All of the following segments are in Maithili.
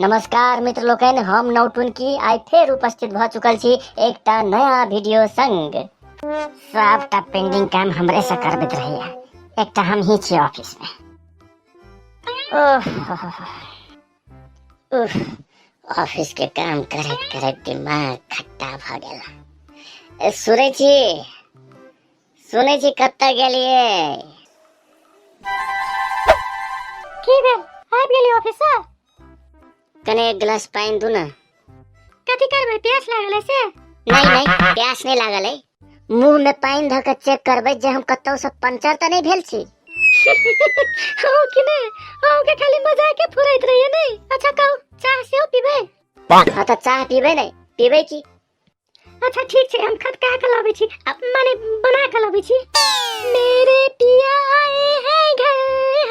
नमस्कार मित्र लोकनि, हम नौटुनकी आइ फेर उपस्थित भऽ चुकल छी एकटा नया वीडियो संग। सबटा पेंडिंग काम हमरे से करबैत रहैया, एकटा हम ही छी ऑफिस में। ओह उफ, ऑफिस के काम करैत करैत दिमाग खट्टा भऽ गेल। सुनै छी, सुनै छी, कतऽ गेलियै? की भेल, आबि गेलियै ऑफिस से? कने एक गिलास पानि दू ने। कथी करबै, प्यास लागल है से? नहीं नहीं, प्यास नहीं लागल है। मुंह में पानि धऽ के चेक करबै जे हम कतौ से पंचर तऽ नहीं भेल छी। हो कि नहीं, अहूँ के खाली मजाके फुरैत रहिए नहीं। अच्छा कहू, चाह सेहो पीबै? हाँ तऽ चाह पीबै नहीं, पीबै की? अच्छा ठीक छै, हम खदका के लाबै छी, माने बना के लाबै छी। मेरे पिया आए हैं घर,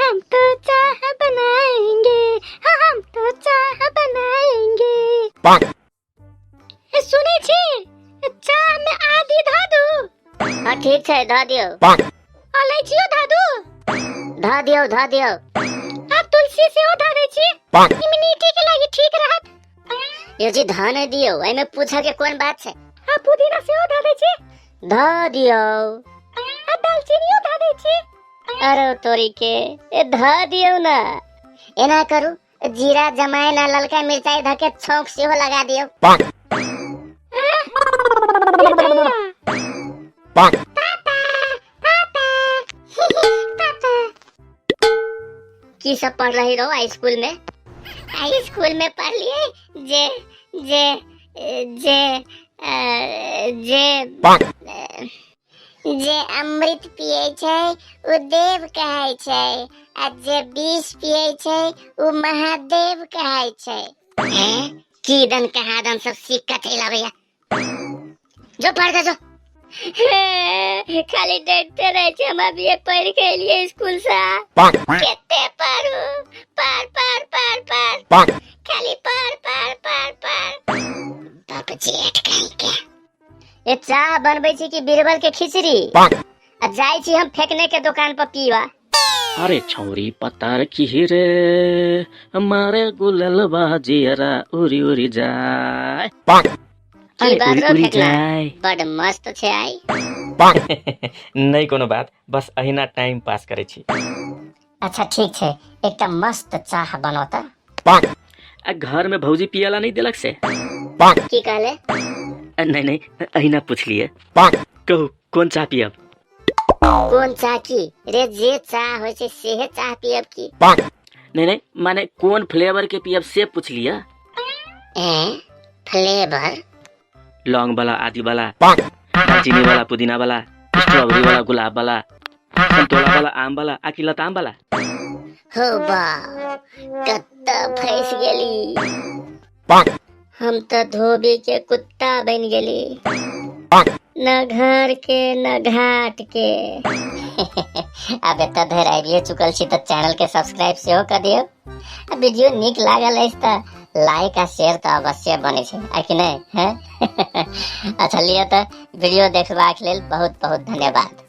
हम तो चाह बनाएंगे, हाँ, हम तो चाह बनाएंगे। ए, सुनै छी, चाह में आदी धऽ दू? हाँ ठीक छै, धऽ दियौ। अलैचियो धऽ दू? धऽ दियौ, धऽ दियौ। आ तुलसी सेहो धऽ दै छी, इम्यूनिटी के लागि ठीक रहत। यो जी धऽ नहि दियौ, एहिमे पूछऽ के कोन बात छै। आ पुदीना सेहो धऽ दै छी? धऽ दियौ। आ दालचीनियो धऽ दै छी? अरे तोरी के, ए धऽ दियौ ना। एना करू, जीरा जमाइन आ ललका मिरचाई धऽ के छौंक सेहो लगा दियौ। की सब पढ़ रही रहो हाई स्कूल में? हाई स्कूल में पढ़ लिए जे जे जे जे जे अमृत पिए छै ओ देव कहै छै, आ जे विष पिए छै ओ महादेव कहै छै। हैं? की दन कहाँ दन सब सीख के चलि आबैया। जो पढ़ के जो। हे, खाली डरते रहे छै, हम अभी पढ़ के एलिए स्कूल से। केते पढ़ू, पढ़ पढ़ पढ़ पढ़, खाली पढ़ पढ़ पढ़ पढ़। बाप जेठ कहीं के। ए चाह बनबै छी कि बीरबल के खिचड़ी? आ जाइ छी हम फेकने के दुकान पर पीवा। अरे छौरी पतार की रे, मारे गुलल बाजियरा उरी उरी जाय। की अरे बात उरी रो उरी फेकना? जाय। बड मस्त छै आई। नहीं कोनो बात, बस अहिना टाइम पास करै छी। अच्छा ठीक छै, एकटा मस्त चाह बनाउ त। आ घर में भौजी पियला नहीं देलक से? की कहले? नहीं नहीं, अहिना पूछलिए। कहू कोन चाह पियब? कोन चाह की रे, जे चाह होइ छै सेहे चाह पियब की? नहीं नहीं, माने कोन फ्लेवर के पियब से पूछलिए। ए फ्लेवर? लौंग वाला, आदि वाला, दालचीनी वाला, पुदीना वाला, स्ट्रॉबेरी वाला, गुलाब वाला, संतोला वाला, आम वाला, आ कि लताम वाला? हो बा, कत्ता फंस गेली। हम तो धोबी के कुत्ता बन गेली, न घर के न घाट के। अब एतऽ धरि आबिए चुकल छी तऽ चैनल के सब्सक्राइब सेहो कऽ दियौ। आ वीडियो नीक लागल अछि तऽ लाइक आ शेयर तऽ अवश्य बनै छै, आ कि नहि? हैं? अच्छा लिअ तऽ वीडियो देखबाक लेल बहुत बहुत धन्यवाद।